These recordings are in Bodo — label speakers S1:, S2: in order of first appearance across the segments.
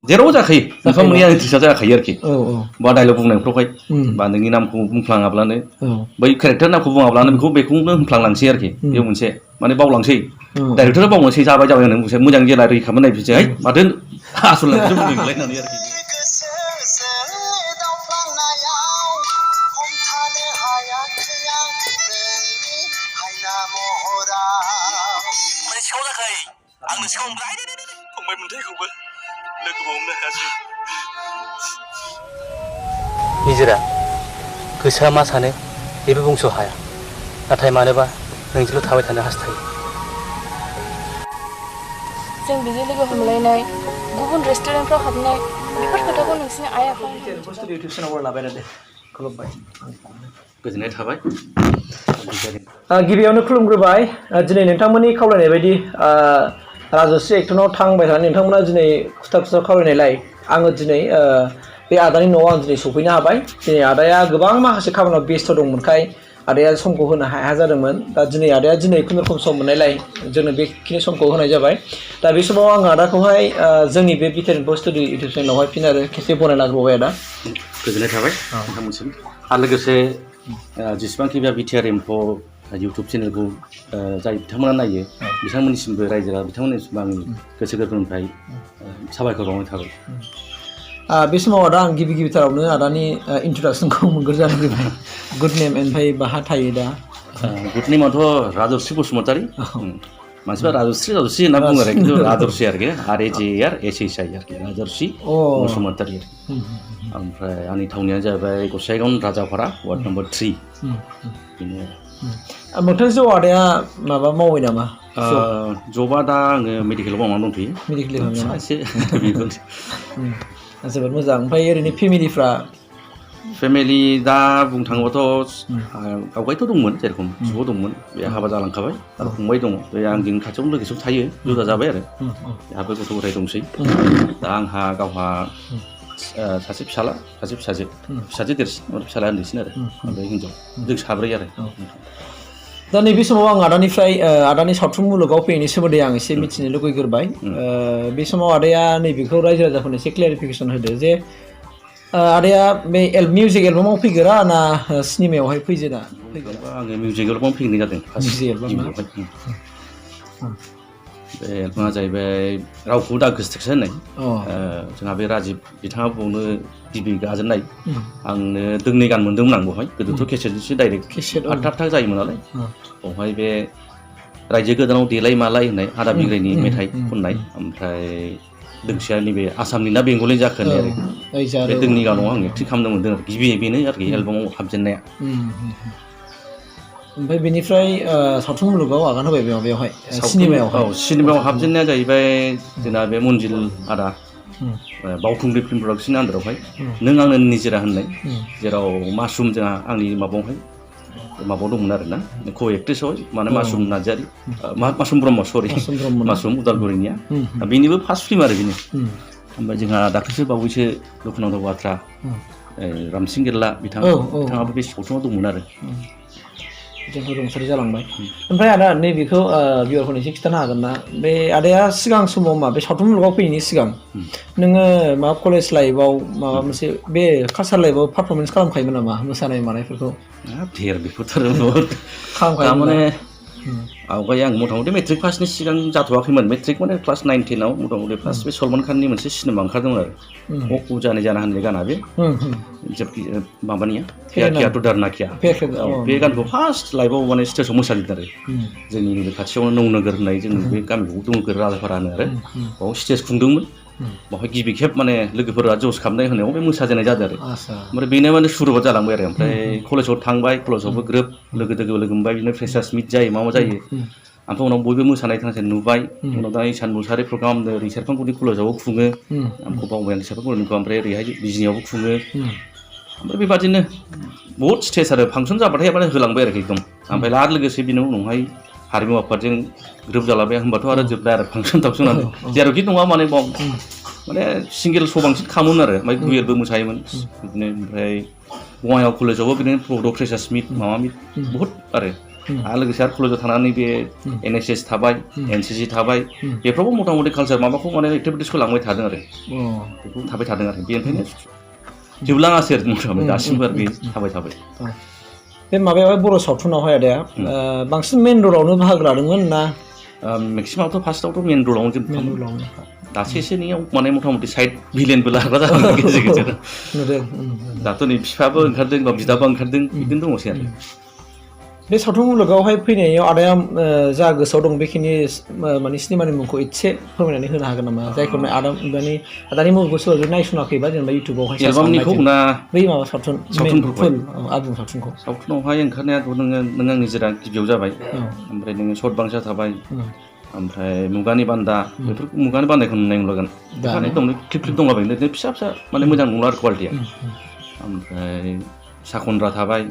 S1: जेराव जाखायो नोंथांमोननि इन्ट्रेस्टआ जाखायो आरोखि बा डायलग बुंनायफ्रावहाय बा नोंनि नामखौ बुंफ्लाङाब्लानो बै केरेक्टार नामखौ बुङाब्लानो बेखौनो होनफ्लांलांसै आरोखि बेयाव मोनसे माने बावलांसै डाइरेक्टरा बावलांसै जाबाय होननानै बुंसै मोजां जेला रै खालामनाय नायफिनसै है माथो आसलखौसो बुंदोंलाय होननानै आरोखि
S2: आंनो सिगाङाव फंबाय मोनथायखौबो लोगोबो हमनो हायासै निजोरा गोसोआ मा सानो बेबो बुंस' हाया नाथाय मानोबा नोंजोंल' थाबाय थानो हास्थायो
S3: जों बिदि लोगो हमलायनाय गुबुन रेस्टुरेन्टफ्राव हाबनाय बेफोर खोथाखौ नोंसिनि आइ आफा
S4: इउटुब चेनेलाव लाबाय दे खुलुमबाय
S1: गोजोननाय थाबाय
S4: गिबियावनो खुलुमग्रोबाय दिनै नोंथांमोननि खावलायनाय बायदि राजश्री एक्टरनाव थांबाय थानानै नोंथांमोना दिनै खुथा खावलायनायलाय आङो दिनै बे आदानि न'आव आं दिनै सफैनो हाबाय दिनै आदाया गोबां माखासे खामानियाव बेस्थ' दंमोनखाय आदाया समखौ होनो हाया जादोंमोन दा दिनै आदाया दिनै खुनुरुखुम सम मोननायलाय जोंनो बेखिनि समखौ होनाय जाबाय दा बे समाव आङो आदाखौहाय जोंनि बे बिटिआर इनफो स्टुडिअ इउटुब चेनेलावहाय फिन आरो खेबसे बरायना होबाय आदा
S1: गोजोननाय थाबाय नोंथांमोनसिम आरो लोगोसे जेसेबांखि बे बिटिआर इनफो इउटुब चेनेलखौ जाय बिथांमोना नायो बिथांमोननिसिमबो रायजोआ बिथांमोननिसिमबो आंनि गोसो गोरबोनिफ्राय साबायखर बावनाय थाबाय
S4: बे समाव आदा आं गिबिथारावनो आदानि इन्ट्रडाक्सनखौ मोनग्रोजानो लुबैबाय गुड नेम ओमफ्राय बाहा थायो दा
S1: गुड नेमाथ' राजश्री बसुमतारी मानसिफ्रा राजश्री होनना बुङो आरो खिन्थु राजश्री आरोखि RAJRSHI आरोखि राजश्री बसुमतारी ओमफ्राय आंनि थावनियानो जाहैबाय गसाइगाव राजापारा वार्ड नम्बर 3 बेनो
S4: मोगथां जिउआव आदाया माबा मावबाय नामा
S1: जबा दा आङो मेडिकेलाव मावनानै दंथ'यो
S4: मेडिकेलाव
S1: एसे
S4: जोबोद मोजां ओमफ्राय ओरैनो
S1: फेमिलि दा बुंनो थाङोबाथ' आवगायथ' दंमोन जेरेखम बिब' दंमोन बे हाबा जालांखाबाय आरो फंबाय दङ बे आंजों खाथियावनो लोगोसेयाव थायो जुदा जाबाय आरो बेहाबो गथ' गथाय दंसै दा आंहा गावहा सासे फिसाला सासे फिसाजो देरसिन आरो फिसाला उन्दैसिन आरो ओमफ्राय हिनजाव जों साब्रै आरो
S4: दा नैबे समाव आं आदानिफ्राय आदानि सावथुन मुलुगाव फैनायनि सोमोन्दै आं एसे मिथिनो लुगैग्रोबाय बे समाव आदाया नैबेखौ रायजो राजाफोरनो एसे क्लेरिफिकेसन होदो जे आदाया बे मिउजिक एलबामाव फैगोरा ना सिनेमायावहाय फैजेना
S1: आङो मिउजिक एलबामाव फैनाय जादों बे एलबामा जाहैबाय रावखौ दा गोसोथोकसै होननाय जोंहा बे राजिब बिथाङा बावनो गिबि गाजेननाय आंनो दोंनै गान मोन्दोंमोन आं बेवहाय गोदोथ' केसेटजोंसो डाइरेक्ट आठथा जायोमोन नालाय बेवहाय बे रायजो गोदानाव देलाय मालाय होननाय आदा बिग्रायनि मेथाइ खननाय ओमफ्राय दोंसेया नैबे आसामनि ना बेंगलनि जाखो होननाय आरो बे दोंनै गानाव आं एक्टिं खालामनो मोन्दों आरो गिबि बेनो आरोखि एलबामाव हाबजेननाया
S4: ओमफ्राय बेनिफ्राय सावथुन मुलुगाव आगान होबाय बेवहाय सिनेमायाव
S1: हाबजेननाया जाहैबाय जोंना बे मन्जिल आदा बावखुंग्रि फिल्म प्रडाक्सननि आन्दारावहाय नों आंनो निजिरा होननाय जेराव मासुम जोंहा आंनि माबायाव दंमोन आरोना को एक्ट्रेसआव माने मासुम नार्जारि मासुम ब्रह्म सरि मासुम उदालगुरिनिया बेनिबो फार्स्ट फिल्म आरो बेनो ओमफ्राय जोंहा दाख्लैसो बावैसो दुखुनांथाव बाथ्रा रामसिं गिरला बिथाङाबो बे सावथुनाव दंमोन आरो
S4: जोंखौ रुंसारि जालांबाय ओमफ्राय आदा नैबेखौ बिउरफोरनो एसे खिन्थानो हागोन ना बे आदाया सिगां समाव बे सावथुन मुलुगाव फैनायनि सिगां नोङो माबा कलेज लाइफआव माबा मोनसे बे कालचार लाइफआव पारफरमेन्स खालामखायोमोन नामा मोसानाय मानायफोरखौ
S1: थारमाने आवगाय आं मथा मथि मेट्रिक पासनि सिगां जाथ'वाखैमोन मेट्रिक माने क्लास 9 10आव मथा मथि फार्स्ट बे सलमान खाननि मोनसे सिनेमा ओंखारदोंमोन आरो उजाने जाना होननाय गाना बे माबानिया किया तो डरना क्या बे गानखौ फार्स्ट लाइफआव माने स्टेजआव मोसादों आरो जोंनि नैबे खाथियावनो नौनोगोर होननाय जोंनि बे गामिखौ दंगोर राजापारा होनो आरो बाव स्टेज खुंदोंमोन बावहाय गिबि खेब माने लोगोफोरा जस खालामनाय होनायाव बे मोसाजेननाय जादों आरो ओमफ्राय बेनो माने सुरुवात जालांबाय आरो ओमफ्राय कलेजाव थांबाय कलेजावबो ग्रोब लोगो मोनबाय बिदिनो फ्रेसार्स मिट जायो मा जायो ओमफ्राय उनाव बयबो मोसानाय थांनाय नुबाय उनाव दा इसान मुसाहारि प्रग्राम रिसार्फांगुरि कलेजावबो खुङो आंखौ बावबाय आं रिसार्फांगुरिनिखौ ओमफ्राय ओरैहाय बिजिनियावबो खुङो ओमफ्राय बेबादिनो बहुद स्टेज आरो फांसन जाबाथाय माने होलांबाय आरो एकदम ओमफ्राय आरो लोगोसे बिनि उनावहाय हारिमु आफादजों ग्रोब जालांबाय होनबाथ' आरो जोबबाय आरो फांसनानो जेरावखि नङा माने बाव माने सिंगेल श' बांसिन खालामोमोन आरो ओमफ्राय दुयेटबो मोसायोमोन बिदिनो ओमफ्राय बङाइगाव कलेजावबो बिदिनो प्रड' फ्रेसार्स मिट माबा मिट बहुद आरो आरो लोगोसे आरो कलेजाव थानानै बे NSS थाबाय NCC थाबाय बेफ्रावबो मथा मथि कालचार माबाखौ माने एक्टिभिटिसखौ लांबाय थादों आरो बेखौ थाबाय थादों आरो बेनिखायनो जोबलाङासै आरो मथा मथि दासिमबो आरो बे थाबाय
S4: बे माबायावहाय बर' सावथुनावहाय आदाया बांसिन मेन रलावनो बाहागो लादोंमोन ना
S1: मेक्सिमामथ' फार्स्टआवथ' मेन रलावनो जोबखामोन दासो एसेनियाव माने मथा मथि साइड भिलेनबो लाग्रा जादों गेजेर गेजेर दाथ' नै बिफाबो ओंखारदों बा बिदाबो ओंखारदों बिदिनो दङसै आरो
S4: बे सावथुन मुलुगावहाय फैनायाव आदाया जा गोसोआव दं बेखिनि माने सिनेमानि मुंखौ एसे फोरमायनानै होनो हागोन नामा जायखौ आदानि मुभिखौ सोरबा नायसनाखैबा जेनेबा इउटुबावहाय
S1: एलबामनिखौ ना
S4: बै माबा सावथुनफोरखौ आबुं सावथुनखौ
S1: सावथुनावहाय ओंखारनायाथ' नों आंनि जिरा गिबियाव जाबाय ओमफ्राय नोङो सर्ट बांसा थाबाय ओमफ्राय मुगानि बान्दा बेफोर मुगानि बान्दाखौ नुनाय नंलागोन दं क्लिप दंलाबायो ओरैनो फिसा फिसा माने मोजां नंला आरो कुवालिटिया ओमफ्राय साखनद्रा थाबाय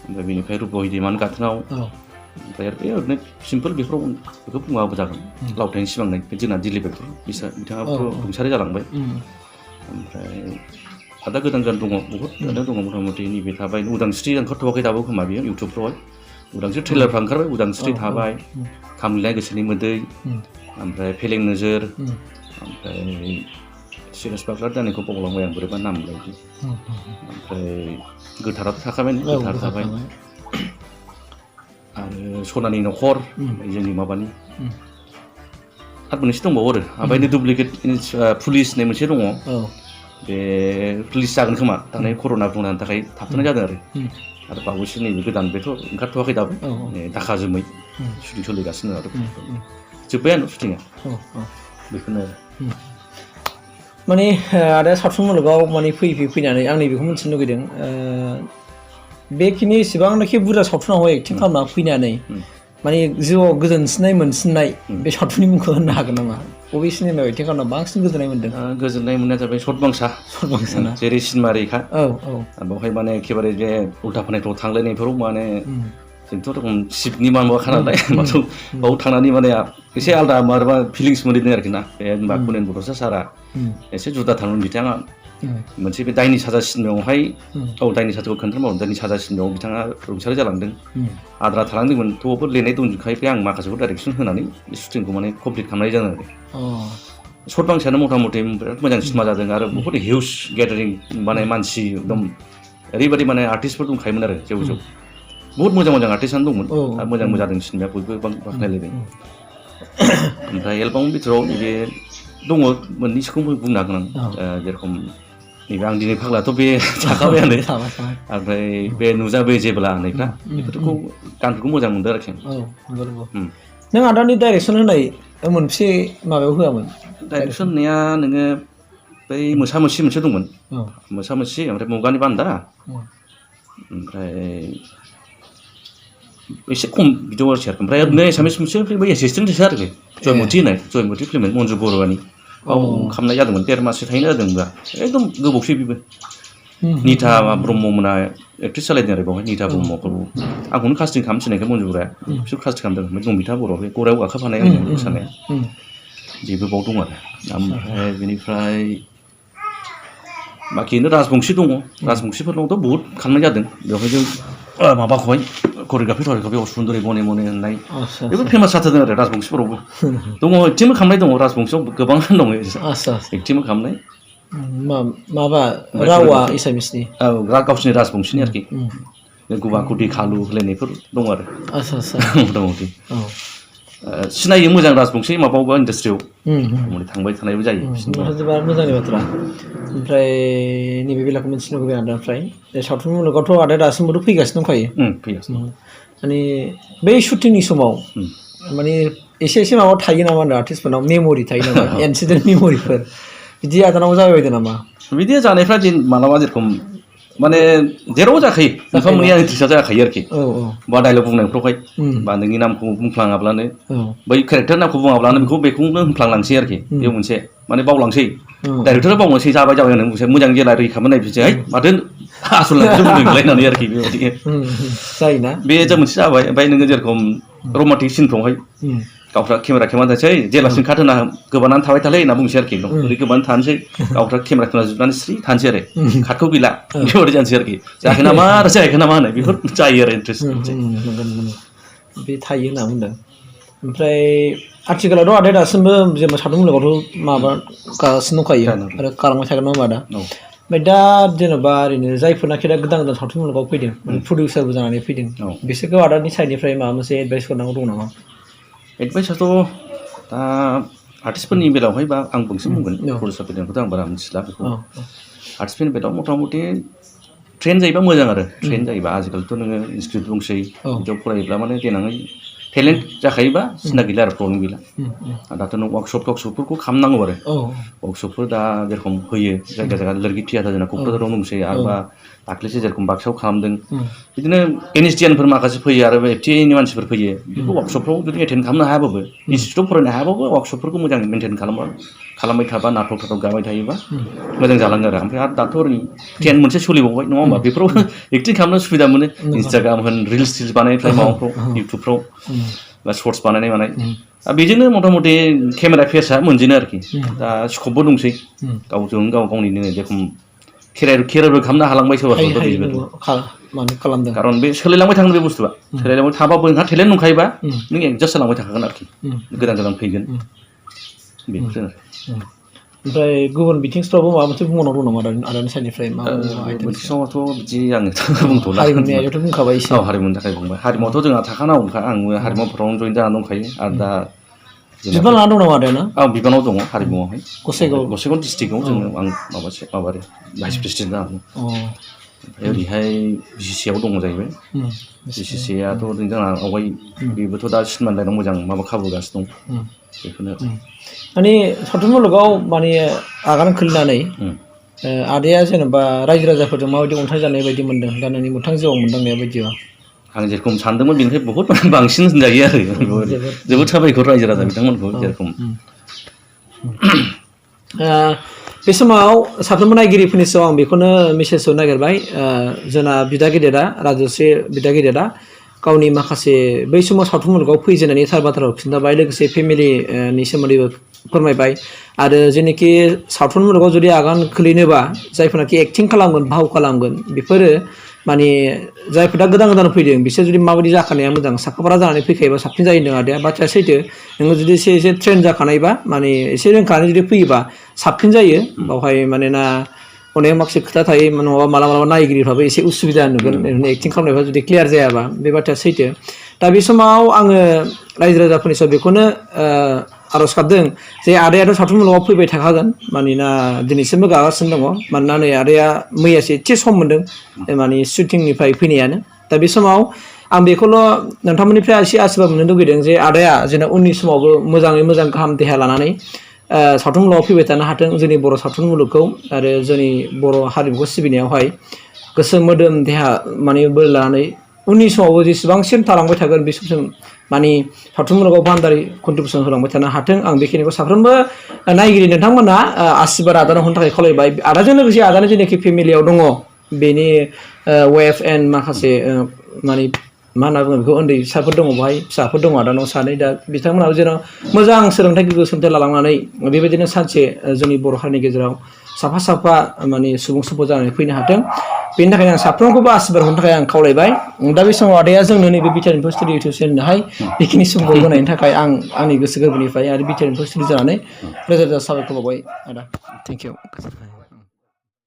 S1: ओमफ्राय बेनिफ्राय रुपहिदिमान गाथोनाव ओमफ्राय ओरैनो सिम्पोल बेखौ बुङाबो जागोन लावथायनि सिमांनाय जोंना दिलिप बिथाङाबोथ' रुंसारि जालांबाय ओमफ्राय दा गोदान दङ बहुद दङ मथा मथि नैबे थाबाय उदांस्रि ओंखारथ'वाखै दाबो खोमा बेयो इउटुबफ्रावहाय उदांस्रि ट्रेलारफ्रा ओंखारबाय उदांस्रि थाबाय खामलिनाय गोसोनि मोदै ओमफ्राय फेलें नोजोर ओमफ्राय सिराज बाग्ला दानिखौ बावलांबाय आं बोरैबा नाम बायदि ओमफ्राय गोथाराथ' थाखाबाय गोथार थाबाय आरो सनानि न'खर जोंनि माबानि आरो मोनसे दंबावो आरो ओमफ्राय डुप्लिकेट पुलिस होननाय मोनसे दङ बे रिलिज जागोन खोमा थांनाय कर'ना बुंनायनि थाखाय थाबथानाय जादों आरो बावैसो नैबे गोदान बेथ' ओंखारथ'वाखै दाबो दाखा जोमै शुटिं सोलिगासिनो आरो जोब्बायानो शुटिंआ बेखौनो
S4: माने आदाया सावथुन मुलुगाव माने फैनानै आं नैबेखौ मिथिनो लुगैदों बेखिनि इसेबांनाखि बुरजा सावथुनावहाय एक्टिं खालामना फैनानै माने जिउआव गोजोनसिननाय मोनसिननाय बे सावथुननि मुंखौ होननो हागोन नामा बबे सिनेमायाव एक्टिं खालामना बांसिन गोजोननाय मोन्दों
S1: गोजोननाय मोननाया जाबाय सर्टबांसा जेरै सिनेमा रेखा बेवहाय माने एखेबारे बे उल्था फानायफ्राव थांलायनायफोराव माने जोंथ' रखम शिबनि माबाखा नालाय बाव थांनानै माने एसे आलादा माबा फिलिंस मोनहैदों आरोखि ना बे होनबा कुनेन बड'सा सारा एसे जुदा थांनानै बिथाङा मोनसे बे दायनि साजा सिनेमायावहाय दायनि साजाखौ खोन्थानबावदों दायनि साजा सिनेमायाव बिथाङा रुंसारि जालांदों आद्रा थालांदोंमोन थेवबो लिरनाय दंजोबखायखाय आं माखासेखौ डाइरेक्सन होनानै बे शुटिंखौ माने कमप्लिट खालामनाय जादों आरो सर्ट बांसायानो मथा मथि बिराद मोजां सिनेमा जादों आरो बहुत हिउज गेदारिं माने मानसि एकदम ओरैबायदि माने आर्टिस्टफोर दंखायोमोन आरो जेव बहुत मोजां आर्टिस्टआनो दंमोन आरो मोजां जादों सिनेमाया बयबो बाख्नायलायदों ओमफ्राय एलबाम बिथोराव नैबे दङ मोननैसोखौ बुंनो हागोन आं जेरखम नैबे आं दिनै फाग्लाथ' बे थाखाबायानो ओमफ्राय बे नुजाबे जेब्ला होननायफ्रा बेफोरखौ गानफोरखौ मोजां मोनदों आरोखि
S4: नों आदानि डाइरेक्सन होनाय मोनसे माबायाव होआमोन
S1: डाइरेक्सन होनाया नोङो बै मोसा मोसि मोनसे दंमोन मोसा मोसि ओमफ्राय मुगानि बान्दा ओमफ्राय एसे खम भिडिअ आरोखि ओमफ्राय ओरैनो एसामिस मोनसे बै एसिस्टेन्टसो आरोखि जयमति फिल्म मन्जु बर'आनि बाव खालामनाय जादोंमोन 1.5 माससो थाहैनाय जादोंबा एकदम गोबावसै बेबो निथा ब्रह्ममोना एक्ट्रेस जालायदों आरो बेवहाय निथा ब्रह्मखौ आंखौनो कास्टिं खालामनो थिननायखाय मन्जु बर'आ बिसोर कास्टिं खालामदों ओमफ्राय दंबिथा बर' बे गरायाव गाखोफानाय मोसानाया बेबो बाव दं आरो ओमफ्राय बेनिफ्राय बाखिनो राजबंसि दङ राजबंसिफोरनावथ' बहुद खालामनाय जादों बेवहाय जों माबाखौहाय करिय'ग्राफि असुन्दरि मने होननाय बेबो फेमास जाथारदों आरो राजबंसिफोरावबो दङ एक्टिंबो खालामनाय दङ राजबंसियाव गोबां दङ एक्टिंबो खालामनाय
S4: माबा रावा एसामिसनि
S1: गावसिनि राजबंसिनि आरोखि गुबा कुटि खालु होलायनायफोर दं आरो मथा मथि सिनायो मोजां राजबंसि माबावबा इन्डास्ट्रियाव थांबाय थानायबो जायो
S4: जोबोद मोजांनि बाथ्रा ओमफ्राय नैबे बेलाखौ मिन्थिनो लुबैयो आदानिफ्राय सावथुन मुलुगावथ' आदाया दासिमबोथ' फैगासिनो दंखायो माने बै शुटिंनि समाव माने एसे माबा थायो नामा होनदों आर्टिस्टफोरनाव मेम'रि थायो नामा इन्सिडेन्ट मेम'रिफोर बिदि आदानाव जाबाय बायदों नामा
S1: बिदि जानायफ्रा मालाबा जेरखम माने जेरावबो जाखायो ओंखाम मोनैया इन्ट्रेस्टआ जाखायो आरोखि बा डायलग बुंनायफ्रावहाय बा नोंनि नामखौ बुंफ्लाङाब्लानो बै केरेक्टार नामखौ बुङाब्लानो बेखौनो होनफ्लांलांसै आरोखि बे मोनसे माने बावलांसै डाइरेक्टरा बावलांसै जाबाय होनो मोजां जेला रैखामोन नायफिनसै माथो आसल बुंलायनानै आरोखि बेबायदि
S4: जायोना
S1: बे मोनसे जाबाय ओमफ्राय नोङो जेरखम रमान्टिक सिनफ्रावहाय गावफ्रा केमेरा थानोसै जेब्लासिम काट होना गोबानानै थाबाय थालै होनना बुंसै आरोखि ओरै गोबानानै थानोसै गावफ्रा केमेरा जोबनानै स्रि थानोसै आरो काटखौ गैला बेबायदि जानोसै आरोखि जायाखै नामा आरो जायाखै नामा होनो बेफोर जायो आरो इन्ट्रेस्ट
S4: बे थायो होनना बुंदों ओमफ्राय आथिखालावथ' आदाया दासिमबो जेनेबा सावथुन मुलुगावथ' माबागासिनो दंखायो आरो खालामबाय थागोन नङा होमबा दा ओमफ्राय दा जेनेबा ओरैनो जायफोरनाखि दा गोदान गोदान सावथुन मुलुगाव फैदों प्रडिउसारबो जानानै फैदों बिसोरखौ आदानि साइडनिफ्राय माबा मोनसे एडभाइस हरनांगौ दं नामा
S1: एडभाइसआथ' दा आर्टिस्टफोरनि बेलायावहाय बा आं बांसिन बुंगोन प्रडिउसारफोरनिखौथ' आं बारा मिथिला बेखौ आर्टिस्टफोरनि बेलायाव मथा मथि ट्रेन जायोबा मोजां आरो ट्रेन जायोबा आजिखालिथ' नोङो इनस्टिटिउट दंसै बिदियाव फरायोब्ला माने देनाङै टेलेन्ट जाखायोबा सिन्था गैला आरो प्रब्लेम गैला दाथ' नों वार्कशपफोरखौ खालामनांगौ आरो वार्कशपफोर दा जेरखम होयो जायगा जायगा लोरगि थियाटार जोंना क'क्राझाराव दंसै आरोबा दाख्लैसो जेरखम बाक्सायाव खालामदों बिदिनो एनएसडिएनफोर माखासे फैयो आरो एफटिआइनि मानसिफोर फैयो बेखौ वार्कशपफ्राव जुदि एटेन्ड खालामनो हायाबाबो इनस्टिटिउटआव फरायनो हायाबाबो वार्कशपफोरखौ मोजां मेनटेन खालामबाय थाबा नाटकफोराव गाबाय थायोबा मोजां जालाङो आरो ओमफ्राय दाथ' ओरै ट्रेन मोनसे सोलिबावबाय नङा होमबा बेफोराव एक्टिं खालामनो सुबिदा मोनो इन्सटाग्राम होन रिल्स बानायनायफ्राय माबाफ्राव इउटुबफ्राव बा सर्ट्स बानायनाय बेजोंनो मथा मथि केमेरा फेसआ मोनजेनो आरोखि दा स्कपबो दंसै गावजों गावनिनो जेरखम केरियारबो खालामनो हालांबाय सोरबा
S4: खालामदों
S1: खारन बे सोलायलांबाय थागोन बे बुस्थुआ सोलायलांबाय थाबाबो नोंहा टेलेन्ट दंखायोबा नों एडजास्ट जालांबाय थाखागोन आरोखि गोदान गोदान फैगोन बेफोरनो
S4: ओमफ्राय गुबुन बिथिंफ्रावबो माबा मोनसे बुंबावनांगौ दं नामा आदानि साइडनिफ्राय
S1: बिथिङावथ' बिदि आङोथ' बुंथ'ला
S4: हारिमुनि आयदायावथ' बुंखाबाय एसे
S1: हारिमुनि थाखाय बुंबाय हारिमुआवथ' जोंहा थाखानांगौखा आंबो हारिमुफोरावनो जयेन जानानै दंखायो आरो दा
S4: बिबान लाना दं नामा आदाया
S1: आं बिबानाव दङ हारिमुआवहाय
S4: गसाइगाव
S1: डिस्ट्रिक्टआव जोङो आं माबारे भाइस प्रेसिडेन्ट जानानै ओमफ्राय ओरैहाय बिसिसिआव दङ जाहैबाय बिसिसिआथ' जोंना आवगाय बेबोथ' दा सिनेमा लाइनाव मोजां माबा खाबोगासिनो दं बेखौनो
S4: माने सावथुन मुलुगाव माने आगान खोलैनानै आदाया जेनेबा रायजो राजाफोरजों माबायदि अनसाय जानाय बायदि मोन्दों दा नोंनि मोगथां जिउआव मोनदांनाया बायदिबा
S1: आं जेरखम सानदोंमोन बेनिफ्राय बहुद बांसिन होनजायो आरो जोबोद साबायखर रायजो राजा बिथांमोनखौ जेरखम
S4: बे समाव साफ्रोमबो नायगिरिफोरनि सायाव आं बेखौनो मेसेज होनो नागिरबाय जोंना बिदा गेदेरा राजश्री बिदा गेदेरा गावनि माखासे बै समाव सावथुन मुलुगाव फैजेननायनि थार बाथ्राखौ खिन्थाबाय लोगोसे फेमिलिनि सोमोन्दैबो फोरमायबाय आरो जेनाखि सावथुन मुलुगाव जुदि आगान खोलैनोबा जायफोरनाखि एक्टिं खालामगोन फाव खालामगोन बेफोरो माने जायफोरा गोदान गोदान फैदों बिसोर जुदि माबायदि जाखानाया मोजां साखाफारा जानानै फैखायोबा साबसिन जायो होनदों आदाया बाथ्राया सैथो नोङो जुदि एसे ट्रेन जाखानायबा माने एसे रोंखानानै जुदि फैयोबा साबसिन जायो बावहाय मानोना अनेक माखासे खोथा थायो नङाबा मालाबा नायगिरिफ्राबो एसे उसुबिदा नुगोन ओरैनो एक्टिं खालामनायफ्रा जुदि क्लियार जायाबा बे बाथ्राया सैथो दा बे समाव आङो रायजो राजाफोरनि सायाव बेखौनो आर'ज गाबदों जे आदायाथ' सावथुन मुलुगाव फैबाय थाखागोन मानोना दिनैसिमबो गागासिनो दङ मानोना नै आदाया मैयासो एसे सम मोन्दों माने शुटिंनिफ्राय फैनायानो दा बे समाव आं बेखौल' नोंथांमोननिफ्राय एसे आशीर्बाद मोननो लुगैदों जे आदाया जेन उननि समावबो मोजाङै मोजां गाहाम देहा लानानै सावथुन मुलुगाव फैबाय थानो हाथों जोंनि बर' सावथुन मुलुगखौ आरो जोंनि बर' हारिमुखौ सिबिनायावहाय गोसो मोदोम देहा माने बोलो लानानै उननि समावबो जेसेबांसिम थालांबाय थागोन बे समसिम माने सावथुन मुलुगाव भान्दारि कन्ट्रिबिउसन होलांबाय थानो हाथों आं बेखिनिखौ साफ्रोमबो नायगिरि नोंथांमोना आशीर्बाद आदानाव होनो थाखाय खावलायबाय आदाजों लोगोसे आदानि जेनाखि फेमिलियाव दङ बेनि वाइफ एन्ड माखासे माने मा होनना बुङो बेखौ उन्दै फिसाफोर दङ बेवहाय फिसाफोर दङ आदानाव सानै दा बिथांमोनाबो जेन' मोजां सोलोंथाइ गोग्गो सोलोंथाइ लालांनानै बेबायदिनो सानसे जोंनि बर' हारिनि गेजेराव साफा माने सुबुं सम्पद जानानै फैनो हाथों बेनि थाखाय आं साफ्रोमखौबो आशीर्बाद होनो थाखाय आं खावलायबाय दा बे समाव आदाया जोंनो नैबे बिटिआर इनफो स्टुडिअ इउटुब चेनेलनोहाय बेखिनि समखौ होनायनि थाखाय आं आंनि गोसो गोरबोनिफ्राय आरो बिटिआर इनफो स्टुडिअ जानानै रोजा रोजा साबायखर बावबाय आदा थेंक इउ